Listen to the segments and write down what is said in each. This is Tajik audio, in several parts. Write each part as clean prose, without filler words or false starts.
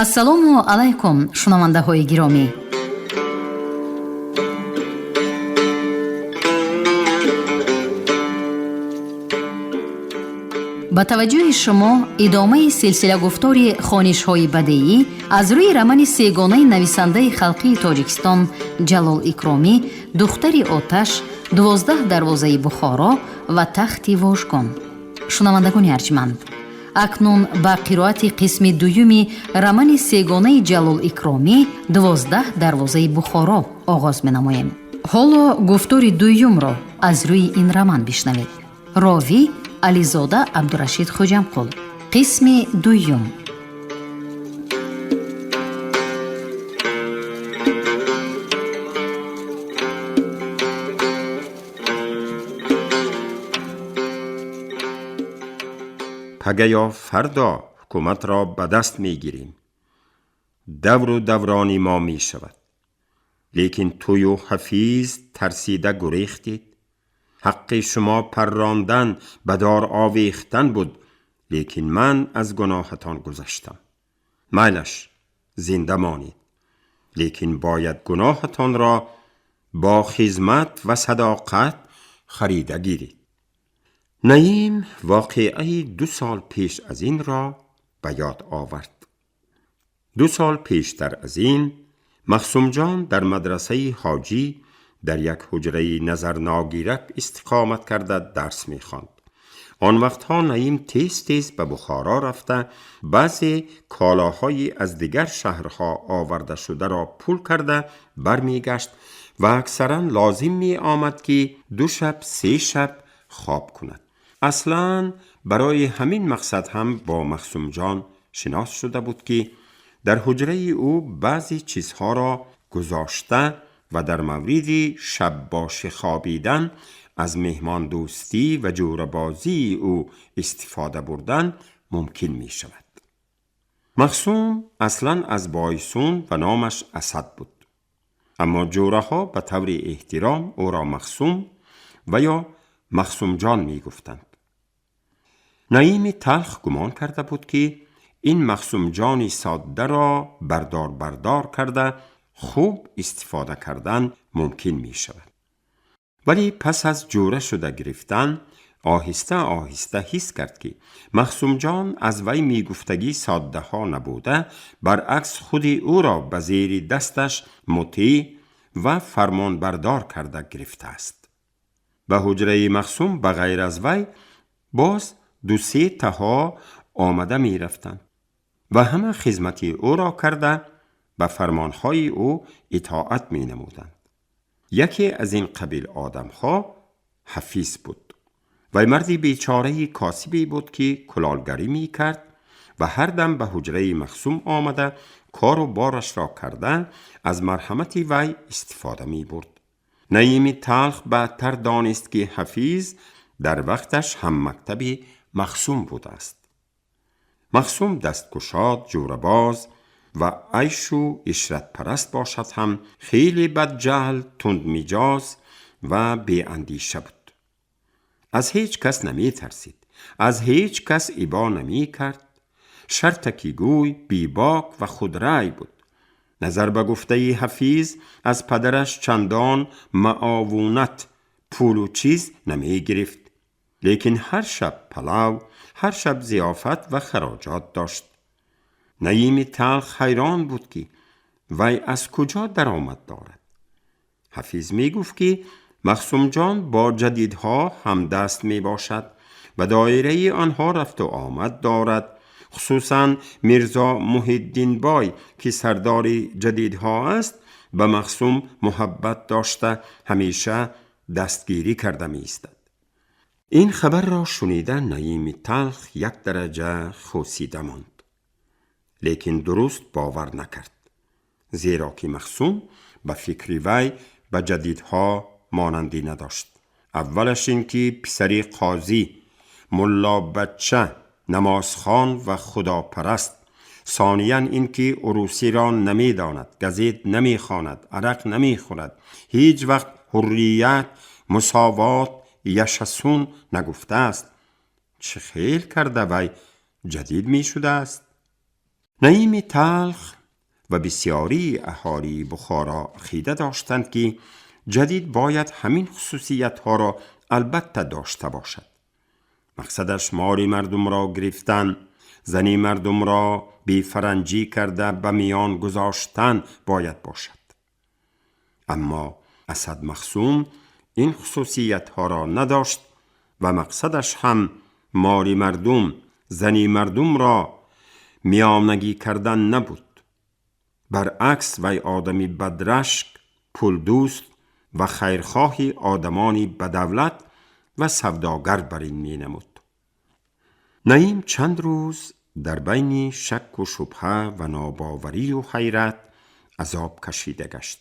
Ассалому алайкум, шунавандаҳои гиромӣ. Ба таваҷҷӯҳи шумо идомаи силсилагуфтори хонишҳои бадеӣ аз рӯи романи сегонаи нависандаи халқии Тоҷикистон Ҷалол Икромӣ «Духтари оташ», «12 дарвозаи Бухоро» ва «Тахти вожгон». Шунавандагони арҷманд, акнун ба қироати қисми дуюми романи сегонаи Ҷалол Икромӣ «12 дарвозаи Бухоро» оғоз менамоем. Ҳоло гуфтори дуюмро аз рӯи ин роман бишнавед. Ровӣ Ализода Абдурашид Хоҷамқул. Қисми дуюм. Пага ё фардо ҳукуматро ба даст мегирем. Давру даврони мо мешавад. Лекин тую Ҳафиз тарсида гурехтед. Ҳаққи шумо паррондан, ба дор овехтан буд, лекин ман аз гуноҳатон гузаштам. Майлаш, зинда монед, лекин бояд гуноҳатонро бо хизмат ва садоқат харида гиред. Наим воқеаи 2 сол пеш аз инро ба ёд овард. 2 сол пештар аз ин Махсумҷон дар мадрасаи ҳоҷӣ дар як ҳуҷраи назарногирак истиқомат карда дарс мехонд. Он вақтҳо Наим тез тез ба Бухоро рафта, баъзе колоҳои аз дигар шаҳрҳо оварда шударо пул карда бармегашт ва аксаран лозим меомад, ки 2 шаб, 3 шаб хоб кунад. Аслан барои ҳамин мақсад ҳам бо Махсумҷон шинос шуда буд, ки дар ҳуҷраи ӯ баъзе чизҳоро гузошта ва дар мавриди шаббоши хобидан аз меҳмондӯстӣ ва ҷӯрабозии ӯ истифода бурдан мумкин мешавад. Махсум аслан аз Бойсун ва номаш Асад буд. Аммо ҷӯраҳо ба таври эҳтиром ӯро Махсум ва ё Махсумҷон мегуфтанд. Наими талх гумон карда буд, ки ин Махсумҷони соддаро бардор бардор карда хуб истифода кардан мумкин мешавад. Вале пас аз ҷӯра шуда гирифтан оҳиста оҳиста ҳис кард, ки Махсумҷон аз вай мегуфтагӣ соддаҳо набуда, баръакс худи ӯро ба зери дасташ мутеъ ва фармонбардор карда гирифтааст. Ба ҳуҷраи Махсум ба ғайр аз вай боз 2-3 таҳо омада мерафтанд ва ҳама хизмати ӯро карда ба фармонҳои ӯ итоат менамуданд. Яке аз ин қабил одамҳо Ҳафиз буд. Вай марди бечораи косибе буд, ки кулолгарӣ мекард ва ҳар дам ба ҳуҷраи Махсум омада кору борашро карда аз марҳамати вай истифода мебурд. Наими талх баъдтар донист, ки Ҳафиз дар вақташ ҳаммактаби Махсум будааст. Махсум дасткушод, ҷӯрабоз ва айшу ишратпараст бошад ҳам хеле бадҷаҳл, тундмиҷоз ва беандиша буд. Аз ҳеҷ кас наметарсид, аз ҳеҷ кас ибо намекард, шартаки гӯй, бебок ва худрай буд. Назар ба гуфтаи Ҳафиз аз падараш чандон маовунат, пулу чиз намегирифт, лекин ҳар шаб палав, ҳар шаб зиёфат ва хароҷот дошт. Наими талх ҳайрон буд, ки вай аз куҷо даромад дорад. Ҳафиз мегуфт, ки Махсумҷон бо ҷадидҳо ҳамдаст мебошад ва доираи онҳо рафту омад дорад, хусусан Мирзо Муҳиддинбой, ки сардори ҷадидҳо аст, ба Махсум муҳаббат дошта ҳамеша дастгирӣ карда меистад. Ин хабарро шунида Наими талх як дараҷа хусида монд, лекин дуруст бовар накард, зеро ки Махсум ба фикри вай ба ҷадидҳо монандӣ надошт. Аввалаш ин ки писари қозӣ, муллобачча, намозхон ва худопараст, сониян ин ки урусиро намедонад, газет намехонад, арақ намехӯрад, ҳеҷ вақт ҳуррият, мусовот, яшасун нагуфтааст. Чӣ хел карда вай ҷадид мешудааст? Наими талх ва бисёрии аҳолии Бухоро ақида доштанд, ки ҷадид бояд ҳамин хусусиятҳоро албатта дошта бошад. Мақсадаш моли мардумро гирифтан, зани мардумро бефаранҷӣ карда ба миён гузоштан бояд бошад. Аммо Асад Махсум ин хусусиятҳоро надошт ва мақсадаш ҳам моли мардум, зани мардумро миёнагӣ кардан набуд. Баръакс, вай одами бадрашк, пулдӯст ва хайрхоҳи одамони бадавлат ва савдогар бар ин менамуд. Наим чанд рӯз дар байни шакку шубҳа ва нобоварию ҳайрат азоб кашида гашт.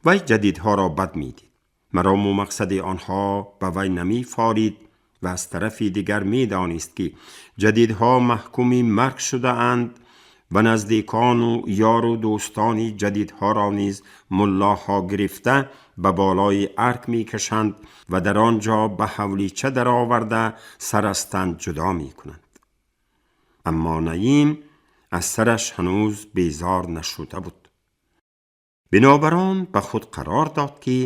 Вай ҷадидҳоро бад медид. Марому мақсади онҳо ба вай намефорид ва аз тарафи дигар медонист, ки ҷадидҳо маҳкуми марг шудаанд ва наздикону ёру дӯстони ҷадидҳоро низ муллоҳо гирифта ба болои арк мекашанд ва дар он ҷо ба ҳавлича дароварда сар аз тан ҷудо мекунанд. Аммо Наим аз сараш ҳанӯз безор нашуда буд. Бинобар он ба худ қарор дод, ки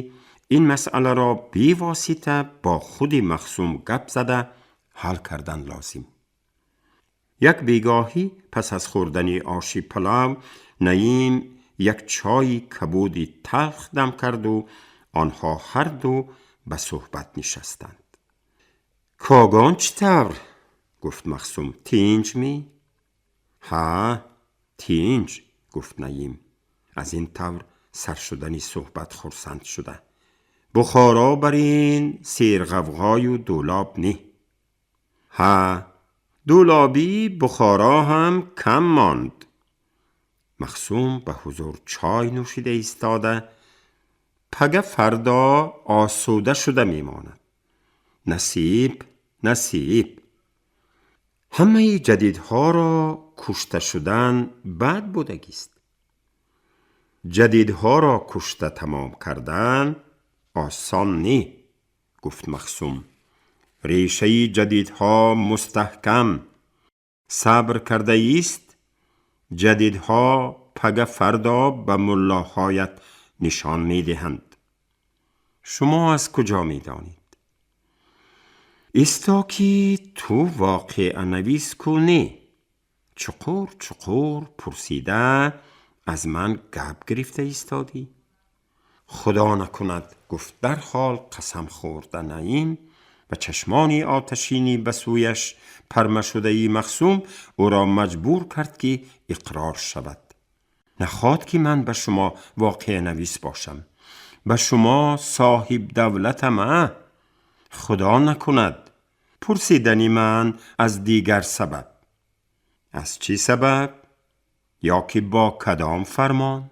ин масъаларо бевосита бо худи Махсум гап зада ҳал кардан лозим. Як бегоҳӣ пас аз хӯрдани оши палав Наим як чойи кабуди талх дам карду онҳо ҳарду ба суҳбат нишастанд. Когон чӣ тавр? Гуфт Махсум. Тинҷ мӣ? Ҳа, тинҷ, гуфт Наим, аз ин тавр сар шудани суҳбат хурсанд шуда. Бухоро бар ин серғавғою дӯлоб не. Ҳа, дӯлобии Бухоро ҳам кам монд. Махсум ба ҳузур чой нӯшида истода: пага фардо осуда шуда мемонад. Насиб, насиб. Ҳамаи ҷадидҳоро кушта шудан бад будагист. Ҷадидҳоро кушта тамом кардан осон не, гуфт Махсум. Решаи ҷадидҳо мустаҳкам. Сабр кардаист, ҷадидҳо пага фардо ба муллоҳоят нишон медиҳанд. Шумо аз куҷо медонед? Исто, ки ту воқеанавис ку не? Чуқур чуқур пурсида аз ман гап гирифта истодӣ. Худо накунад, гуфт дарҳол қасам хӯрда Наим ва чашмони оташини ба сӯяш пармашудаи Махсум ӯро маҷбур кард, ки иқрор шавад. Нахоҳад, ки ман ба шумо воқеанавис бошам, ба шумо соҳибдавлатам, а? Худо накунад. Пурсидани ман аз дигар сабаб. Аз чӣ сабаб ё ки бо кадом фармон?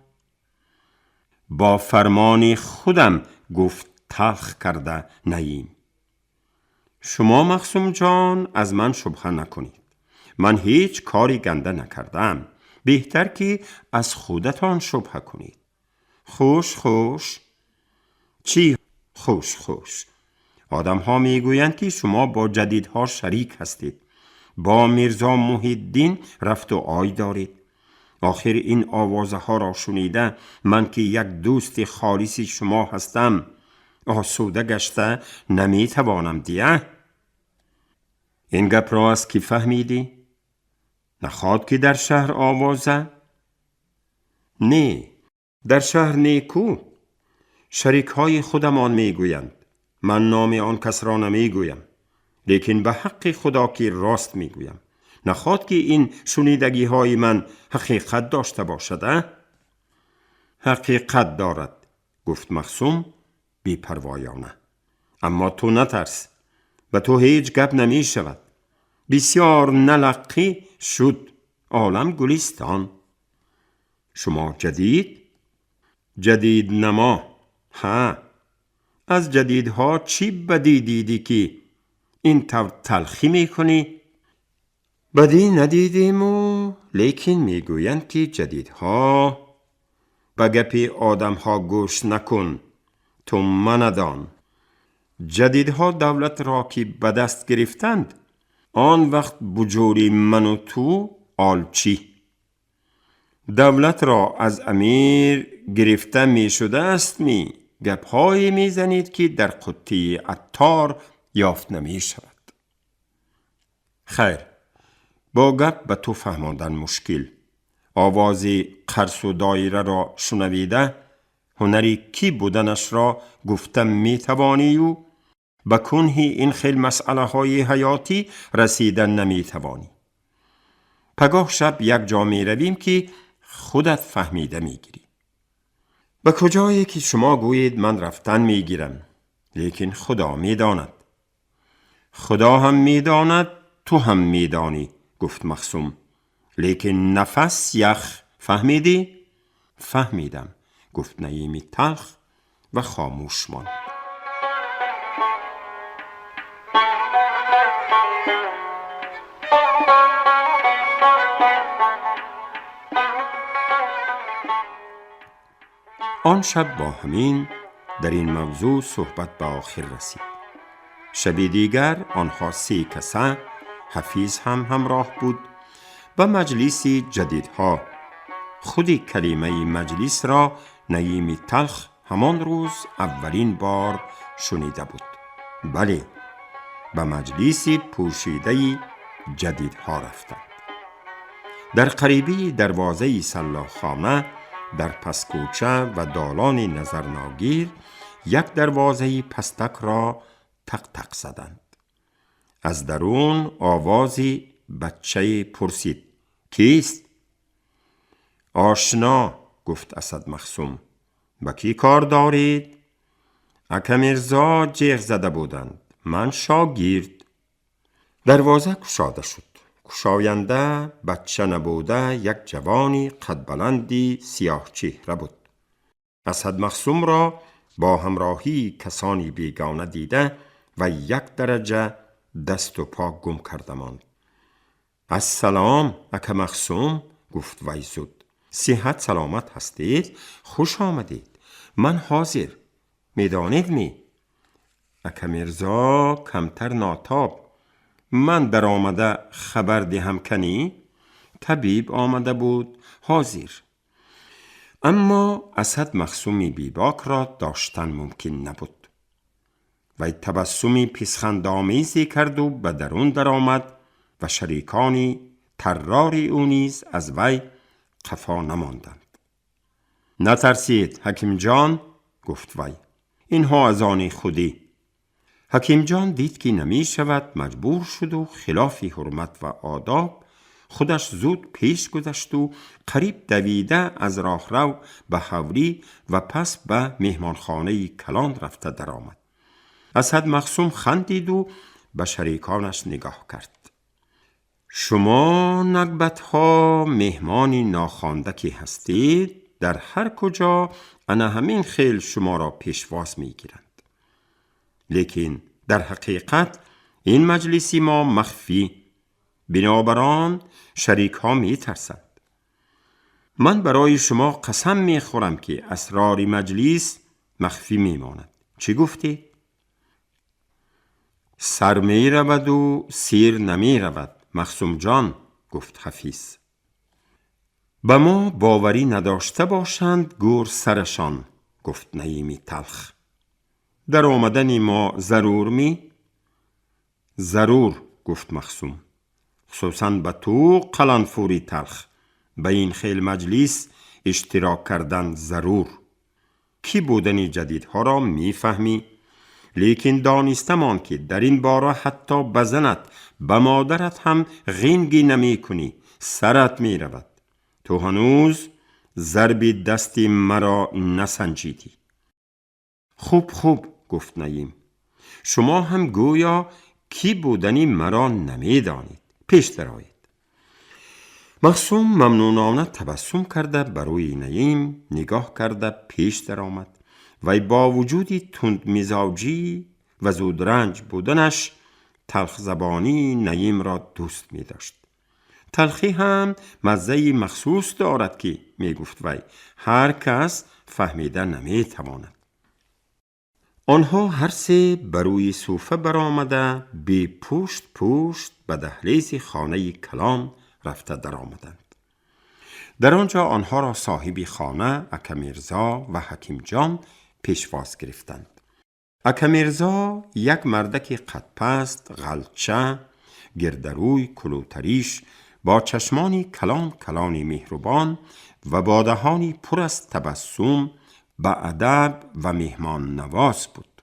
Бо фармони худам, гуфт талх карда Наим. Шумо, Махсумҷон, аз ман шубҳа накунед. Ман ҳеҷ кори ганда накардаам. Беҳтар, ки аз худатон шубҳа кунед. Хуш, хуш. Чӣ хуш, хуш? Одамҳо мегӯянд, ки шумо бо ҷадидҳо шарик ҳастед, бо Мирзо Муҳиддин рафту ой доред. Охир ин овозаҳоро шунида ман, ки як дӯсти холиси шумо ҳастам, осуда гашта наметавонам дия. Ин гапро аз кӣ фаҳмидӣ? Нахоҳад, ки дар шаҳр овоза? Не, дар шаҳр неку, шарикҳои худамон мегӯянд. Ман номи он касро намегӯям, лекин ба ҳаққи Худо, ки рост мегӯям. Нахоҳад, ки ин шунидагиҳои ман ҳақиқат дошта бошад, а? Ҳақиқат дорад, гуфт Махсум бепарвоёна. Аммо ту натарс, ба ту ҳеҷ гап намешавад. Бисёр налаққӣ шуд, олам гулистон. Шумо ҷадид, ҷадиднамо. Ҳа, аз ҷадидҳо чӣ бадӣ дидӣ, ки ин тавр талхӣ мекунӣ? Бадӣ надидему, лекин мегӯянд, ки ҷадидҳо. Ба гапи одамҳо гӯш накун, ту манадон. Ҷадидҳо давлатро ки ба даст гирифтанд, он вақт буҷури ману ту олчӣ. Давлатро аз амир гирифта мешудааст ми? Гапҳое мезанед, ки дар қуттии аттор ёфт намешавад. Хайр, бо гап ба ту фаҳмондан мушкил. Овози қарсу доираро шунавида ҳунари кӣ буданашро гуфта метавонию ба кунҳи ин хел масъалаҳои ҳаётӣ расида наметавонӣ. Пагоҳ шаб як ҷо меравем, ки худат фаҳмида мегирӣ. Ба куҷое ки шумо гӯед, ман рафтан мегирам, лекин Худо медонад. Худо ҳам медонад, ту ҳам медонӣ, гуфт Махсум. Лекин нафас ях, фаҳмидӣ? Фаҳмидам, гуфт Наими Талх ва хомӯш монд. Он шаб бо ҳамин дар ин мавзӯъ суҳбат ба охир расид. Шаби дигар онҳо се каса, Ҳафиз ҳам ҳамроҳ буд, ба маҷлиси ҷадидҳо. Худи калимаи маҷлисро Наими Талх ҳамон рӯз аввалин бор шунида буд. Бале, ба маҷлиси пӯшидаи ҷадидҳо рафтанд. Дар қарибии дарвозаи саллохона, дар паскӯча ва долони назарногир, як дарвозаи пастакро тақ-тақ заданд. Аз дарун овози бачае пурсид: кист? Ошно, гуфт Асад Махсум. Ба кӣ кор доред? Ака Мирзо ҷеғ зада буданд. Ман шогирд. Дарвоза кушода шуд. Кушоянда бача набуда, як ҷавони қадбаланди сиёҳчеҳра буд. Асад Махсумро бо ҳамроҳии касони бегона дида ва як дараҷа дасту по гум карда монд. Ассалом, ака Махсум, гуфт вай зуд. Сиҳат саломат ҳастед? Хуш омадед. Ман ҳозир. Медонед ми? Ака Мирзо камтар нотоб. Ман даромада хабар диҳам канӣ? Табиб омада буд. Ҳозир. Аммо Асад Махсуми бебокро доштан мумкин набуд. Вай табассуми писхандомезе карду ба дарун даромад ва шарикони таррори ӯ низ аз вай қафо намонданд. Натарсид, Ҳакимҷон, гуфт вай. Инҳо аз они худӣ. Ҳакимҷон дид, ки намешавад, маҷбур шуду хилофи ҳурмат ва одоб худаш зуд пеш гузашту қариб давида аз роҳрав ба ҳавлӣ ва пас ба меҳмонхонаи калон рафта даромад. Асад Махсум хандиду ба шариконаш нигоҳ кард. Шумо нагбатҳо меҳмони нохонда ки ҳастед, дар ҳар куҷо ана ҳамин хел шуморо пешвоз мегиранд. Лекин дар ҳақиқат ин маҷлиси мо махфӣ, бинобар он шарикҳо метарсанд. Ман барои шумо қасам мехӯрам, ки асрори маҷлис махфӣ мемонад. Чӣ гуфтед? Сар мераваду сир намеравад, Махсумҷон, гуфт Ҳафиз. Ба мо боварӣ надошта бошанд, гӯр сарашон, гуфт Наими Талх. Дар омадани мо зарур ми? Зарур, гуфт Махсум. Хусусан ба ту, қаланфури талх, ба ин хел маҷлис иштирок кардан зарур. Кӣ будани ҷадидҳоро мефаҳмӣ, лекин донистамон, ки дар ин бора ҳатто ба занат, ба модарат ҳам ғингӣ намекунӣ, сарат меравад. Ту ҳанӯз зарби дасти маро насанҷидӣ. Хуб, хуб, гуфт Наим. Шумо ҳам гӯё кӣ будани маро намедонед. Пеш дароед. Махсум мамнунона табассум карда, ба рӯи Наим нигоҳ карда пеш даромад. Вай бо вуҷуди тундмизоҷӣ ва зудранҷ буданаш талхзабонии Наимро дӯст медошт. Талхӣ ҳам маззаи махсус дорад, ки, мегуфт вай, ҳар кас фаҳмида наметавонад. Онҳо ҳар се ба рӯи суфа баромада, бепушт пушт ба даҳлези хонаи калон рафта даромаданд. در آنجا آنها را صاحب خانه اکمیرزا و حکیم جان پیشواز گرفتند. اکمیرزا یک مردک قدپست، غلچه، گردروی، کلوتریش، با چشمانی کلان کلانی مهربان و با دهانی پر از تبسم به ادب و مهمان نواز بود.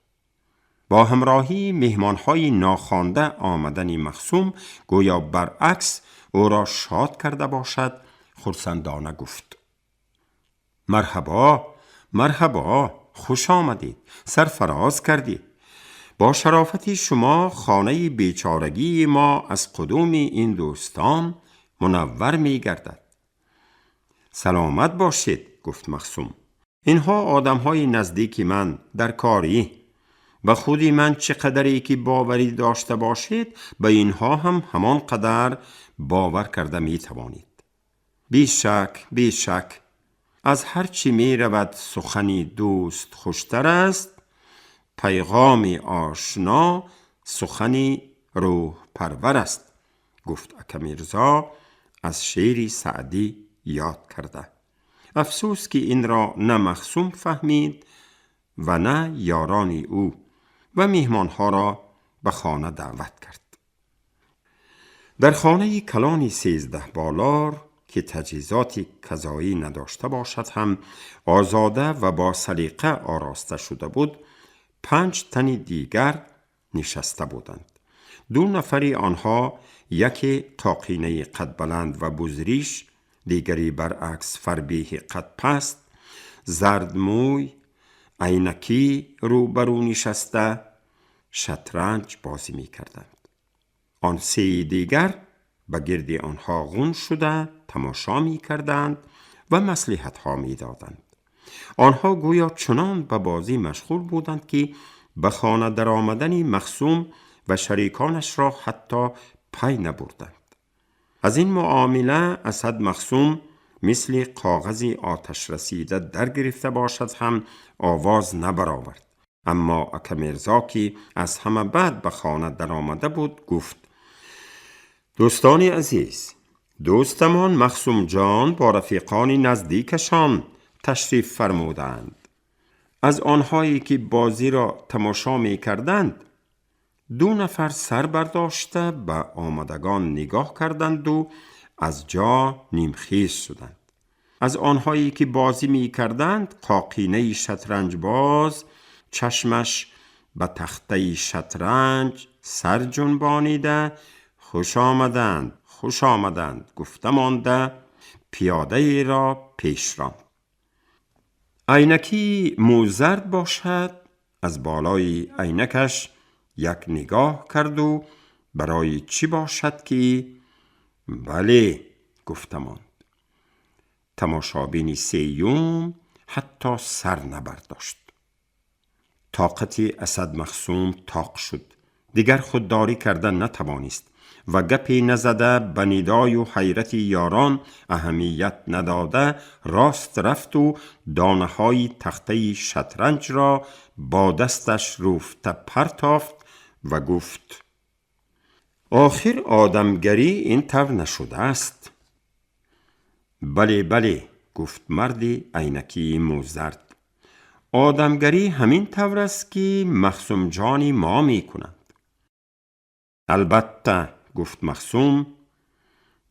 با همراهی مهمانهای ناخوانده آمدن مخصوم گویا برعکس او را شاد کرده باشد، خرسندانه گفت: مرحبا، مرحبا، خوش آمدید، سرفراز کردید. با شرافت شما خانه بیچارگی ما از قدوم این دوستان منور می گردد. سلامت باشید، گفت مخصوم. اینها آدمهای نزدیک من در کاری. به خودی من چقدری که باوری داشته باشید به اینها هم همان قدر باور کرده می توانید. بی شک، بی شک، از هر چی می رود سخنی دوست خوشتر است، پیغام آشنا سخنی روح پرور است، گفت اکمیرزا از شعر سعدی یاد کرده. افسوس که این را نه مخصوم فهمید و نه یاران او و میهمانها را به خانه دعوت کرد. در خانه کلان 13 بالار که تجهیزات کذایی نداشته باشد هم آزاده و با سلیقه آراسته شده بود، 5 تن دیگر نشسته بودند. 2 نفری آنها، یکی تاقینه قد بلند و بزریش، دیگری برعکس فربیه قد پست، زرد موی، عینکی روبرو نشسته شطرنج بازی می کردند. آن 3 دیگر به گرد آنها غون شده تماشا می کردند و مصلحت ها می دادند. آنها گویا چنان به بازی مشغول بودند که به خانه در آمدن مخصوم و شریکانش را حتی پی نبردند. از این معامله اسد مخصوم مثل کاغذ آتش رسیده در گرفته باشد هم آواز نبرآورد. اما اکمیرزا که از همه بعد به خانه در آمده بود گفت: دوستان عزیز، دوستمان مخصوم جان با رفیقان نزدیکشان تشریف فرمودند. از آنهایی که بازی را تماشا می کردند 2 نفر سر برداشته به آمدگان نگاه کردند و از جا نیمخیز شدند. از آنهایی که بازی می کردند قاقینه شطرنج باز چشمش به تخته شطرنج سر جنبانیده خوش آمدند، خوش آمدند گفته مانده پیاده ای را پیش راند. عینکی موزرد باشد از بالای عینکش یک نگاه کرد و برای چی باشد که بله گفته ماند. تماشابین سیوم حتی سر نبرداشت. طاقت اسد مخصوم طاق شد. دیگر خودداری کردن نتوانست و گپی نزده به ندای و حیرت یاران اهمیت نداده راست رفت و دانه های تخته شطرنج را با دستش روفته پرتافت و گفت: آخر آدمگری این طور نشده است. بله بله، گفت مرد عینکی موزرد، آدمگری همین طور است که مخصوم جانی ما می کنند. البته، گفت مخصوم،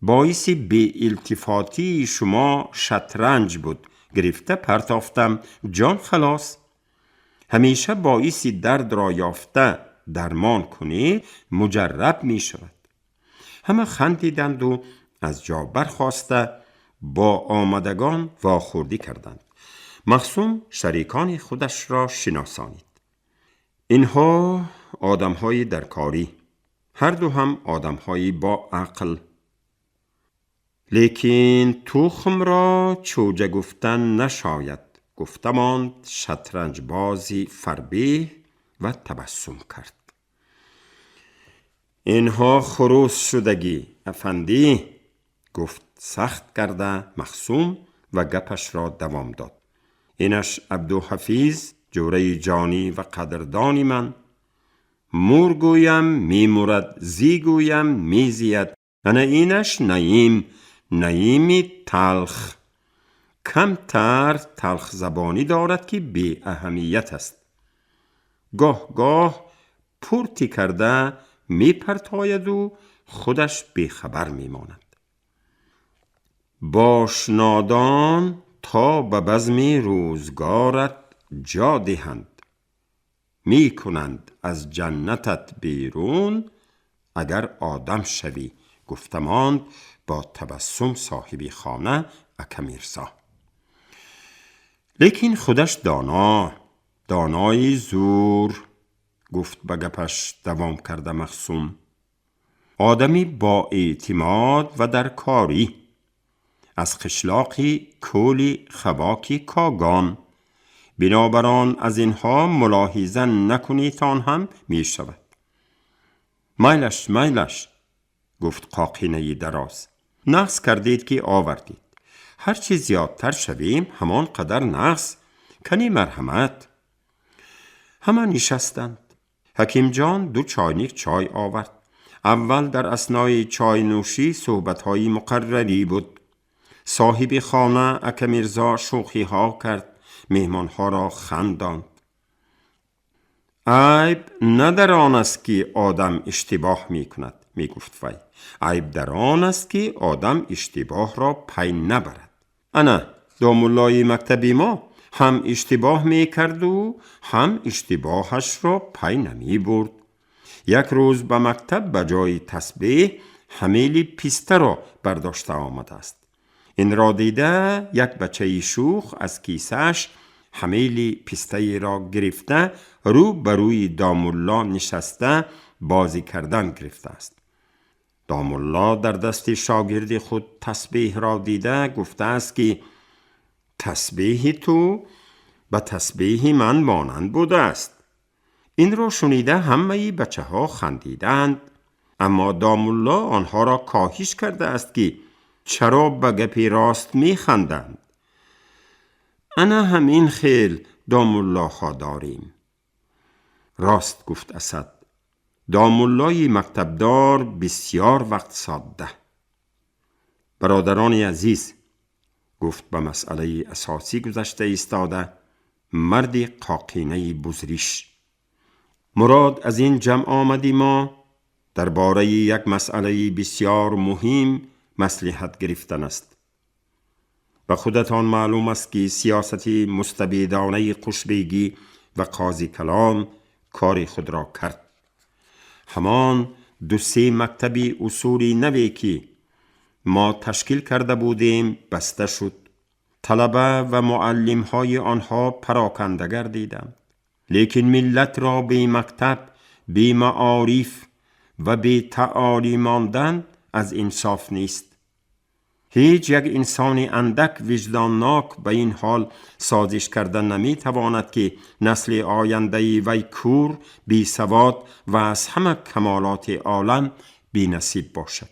باعث بی التفاتی شما شطرنج بود، گرفته پرتافتم، جان خلاص. همیشه باعث درد را یافته درمان کنی مجرب می شود. همه خندیدند و از جا برخاسته با آمدگان واخوردی کردند. مخصوم شریکان خودش را شناسانید. اینها آدمهای درکاری، هر دو هم آدمهایی با عقل. لیکن تخم را چوجه گفتن نشاید، گفتماند شطرنج بازی فربه و تبسم کرد. اینها خروس شدگی افندی، گفت سخت کرده مخصوم و گپش را دوام داد. اینش عبدالحفیظ جوره جانی و قدردانی من. مور گویم می مورد، زی گویم می زید. انا اینش نعیم، نعیمی تلخ. Камтар талхзабонӣ дорад, ки беаҳамият аст. Гоҳ-гоҳ пуртӣ карда мепартояду худаш бехабар мемонад. Бош нодон, то ба базми рӯзгорат ҷо диҳанд, мекунанд аз ҷаннатат берун, агар одам шавӣ, гуфта монд бо табассум соҳиби хона ака Мирзо. Лекин худаш доно, донои зӯр, гуфт ба гапаш давом карда Махсум. Одами боэътимод ва даркорӣ, аз қишлоқи кӯли Хавоки Когон. Бинобар он аз инҳо мулоҳиза накунитон ҳам мешавад. Майлаш, майлаш, гуфт Қоқинаи Дароз. Нағз кардед, ки овардед. Ҳарчи зиёдтар шавем, ҳамон қадар нағз. Кани, марҳамат. Ҳама нишастанд. Ҳакимҷон ду чойник чой овард. Аввал дар аснои чойнӯшӣ суҳбатҳои муқаррарӣ буд. Соҳиби хона ака Мирзо шӯхиҳо кард, меҳмонҳоро хандонд. Айб на дар он аст, ки одам иштибоҳ мекунад, мегуфт вай. Айб дар он аст, ки одам иштибоҳро пай набарад. Ана домуллои мактаби мо ҳам иштибоҳ мекарду, ҳам иштибоҳашро пай намебурд. Як рӯз ба мактаб ба ҷои тасбеҳ ҳамели пистаро бардошта омадааст. Инро дида, як бачаи шӯх аз кисааш ҳамели пистаеро гирифта, рӯ ба рӯи домулло нишаста, бозӣ кардан гирифтааст. Домулло дар дасти шогирди худ тасбеҳро дида, гуфтааст, ки тасбеҳи ту ба тасбеҳи ман монанд будааст. Инро шунида, ҳамаи бачаҳо хандидаанд, аммо домулло онҳоро коҳиш кардааст, ки чаро ба гапи рост механданд. Ана ҳамин хел домуллоҳо дорем. Рост гуфт Асад: домуллои мактабдор бисёр вақт содда. Бародарони азиз, гуфт ба масъалаи асосӣ гузашта истода марди қоқинаи бузриш, мурод аз ин ҷамъ омади мо дар бораи як масъалаи бисёр муҳим маслиҳат гирифтан аст. Ба худатон маълум аст, ки сиёсати мустабидонаи Қушбегӣ ва Қозикалон кори худро кард. Ҳамон ду-се мактаби усули наве, ки мо ташкил карда будем, баста шуд. Талаба ва муаллимҳои онҳо пароканда гардиданд. Лекин миллатро бемактаб, бемаориф ва бетаолӣ мондан аз инсоф нест. Ҳеҷ як инсони андак виҷдоннок ба ин ҳол созиш карда наметавонад, ки насли ояндаи вай кур, бесавод ва аз ҳама камолоти олам бенасиб бошад.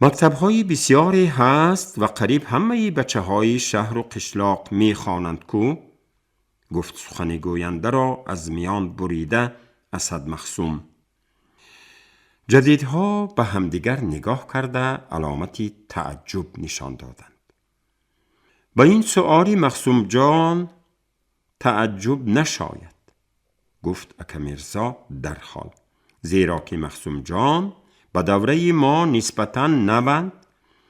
Мактабҳои бисёре ҳаст ва қариб ҳамаи бачаҳои шаҳру қишлоқ мехонанд ку, гуфт сухани гӯяндаро аз миён бурида Асад Махсум. Ҷадидҳо ба ҳамдигар нигоҳ карда, аломати тааҷҷуб нишон доданд. Ба ин суоли Махсумҷон тааҷҷуб нашояд, гуфт ака Мирзо дарҳол, зеро ки Махсумҷон ба давраи мо нисбатан наванд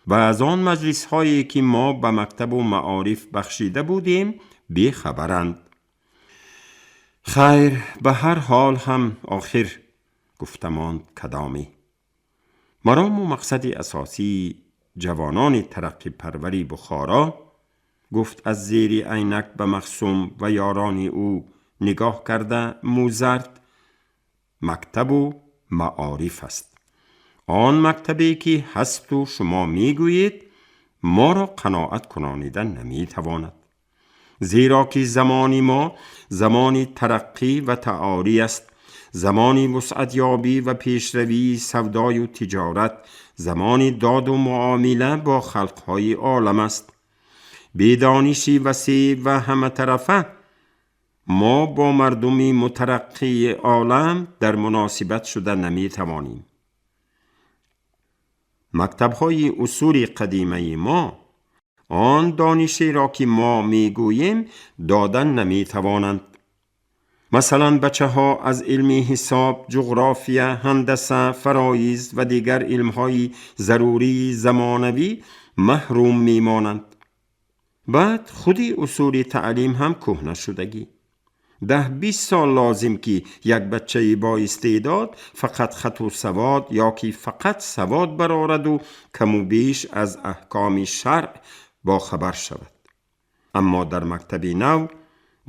ва аз он маҷлисҳое, ки мо ба мактабу маориф бахшида будем, бехабаранд. Хайр, ба ҳар ҳол ҳам охир гуфта монд кадоме. Марому мақсади асосии ҷавонони тараққипарвари Бухоро, гуфт аз зери айнак ба Махсум ва ёрони ӯ нигоҳ карда мӯзард, мактабу маориф аст. Он мактабе, ки ҳасту шумо мегӯед, моро қаноат кунонида наметавонад, зеро ки замони мо замони тараққӣ ва таолӣ аст, замони вусъатёбӣ ва пешравии савдою тиҷорат, замони доду муомила бо халқҳои олам аст. Бедониши васеъ ва ҳаматарафа мо бо мардуми мутараққии олам дар муносибат шуда наметавонем. Мактабҳои усули қадимаи мо Он донишеро ки мо мегӯем додан наметавонанд. Масалан, бачаҳо аз илми ҳисоб, ҷуғрофия, ҳандаса, фароиз ва дигар илмҳои зарурии замонавӣ маҳрум мемонанд. Баъд худи усули таълим ҳам кӯҳна шудагӣ. 10-20 сол лозим ки як бачаи боистеъдод фақат хату савод ё ки фақат савод барораду каму беш аз аҳкоми шаръ бохабар шавад. Аммо дар мактаби нав,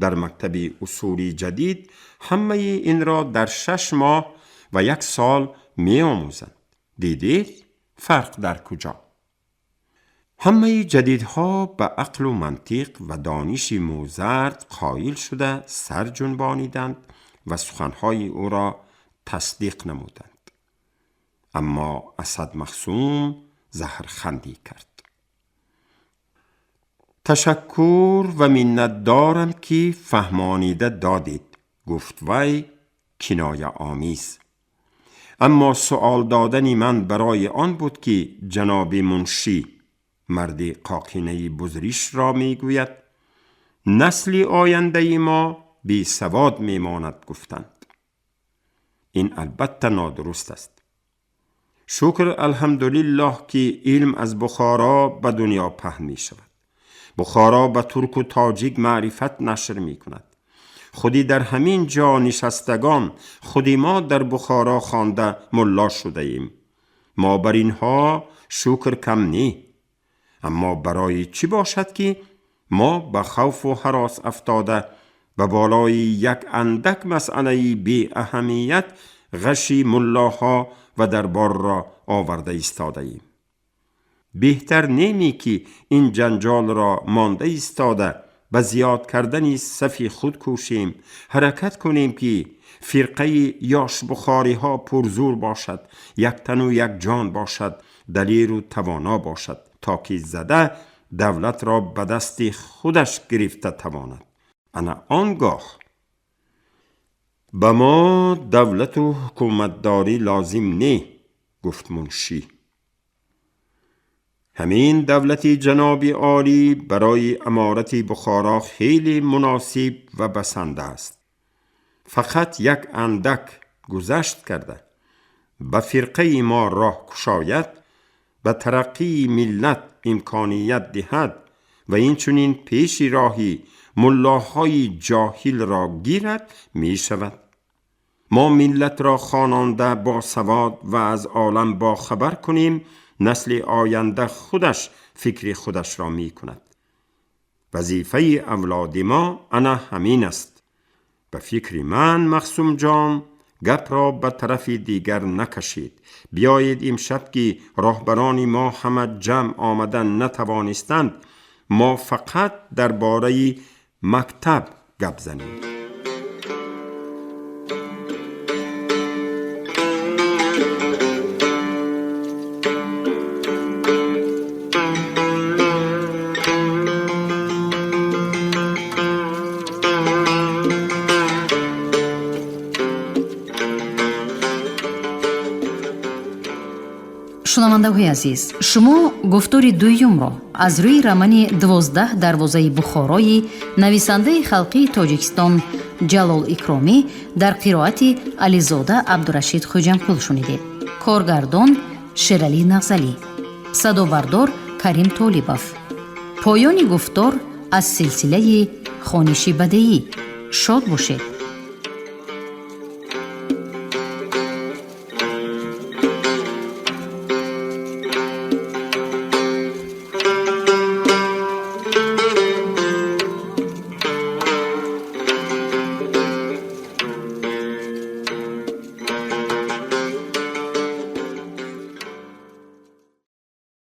дар мактаби усули ҷадид ҳамаи инро дар 6 моҳ ва 1 сол меомӯзанд. Дидед фарқ дар куҷо? Ҳамаи ҷадидҳо ба ақлу мантиқ ва дониши Мӯзард қоил шуда сар ҷунбониданд ва суханҳои ӯро тасдиқ намуданд. Аммо Асад Махсум заҳрхандӣ кард. Ташаккур ва миннатдорам ки фаҳмонида додед, гуфт вай кинояомез. Аммо суол додани ман барои он буд ки ҷаноби муншӣ, марди қоқинаи бузришро мегӯяд, насли ояндаи мо бесавод мемонад гуфтанд. Ин албатта нодуруст аст. Шукр алҳамдулиллоҳ ки илм аз Бухоро ба дунё паҳн мешавад. Бухоро ба турку тоҷик маърифат нашр мекунад. Худи дар ҳамин ҷо нишастагон, худи мо дар Бухоро хонда мулло шудаем. Мо бар инҳо шукр кам не. Аммо барои чӣ бошад ки мо ба хавфу ҳарос афтода ба болои як андак масъалаи беаҳамият ғаши муллоҳо ва дарборро оварда истодаем? Беҳтар неми ки ин ҷанҷолро монда истода ба зиёд кардани сафи худ кӯшем, ҳаракат кунем ки фирқаи ёшбухориҳо пурзур бошад, яктану якҷон бошад, далеру тавоно бошад, то ки зада давлатро ба дасти худаш гирифта тавонад. Ана он гоҳ ба мо давлату ҳукуматдорӣ лозим не, гуфт муншӣ. Ҳамин давлати ҷаноби олӣ барои аморати Бухоро хеле муносиб ва басанда аст. Фақат як андак гузашт карда ба фирқаи мо роҳ кушояд, ба тараққии миллат имконият диҳад ва инчунин пеши роҳи муллоҳои ҷоҳилро гирад, мешавад. Мо миллатро хононда босавод ва аз олам бохабар кунем, насли оянда худаш фикри худашро мекунад. Вазифаи авлоди мо ана ҳамин аст. Ба фикри ман, Махсумҷон, гапро ба тарафи дигар накашед. Биёед имшаб ки роҳбарони мо ҳама ҷамъ омадан натавонистанд, мо фақат дар бораи мактаб гап занем. Шунавандаҳои азиз, шумо гуфтори дуюмро аз рӯи романи 12 дарвозаи Бухорои нависандаи халқии Тоҷикистон Ҷалол Икромӣ дар қироати Ализода Абдурашид Хоҷамқул шунидед. Коргардон Шералӣ Нағзалӣ, садобардор Карим Толибов. Поёни гуфтор аз силсилаи хониши бадеӣ. Шод бошед.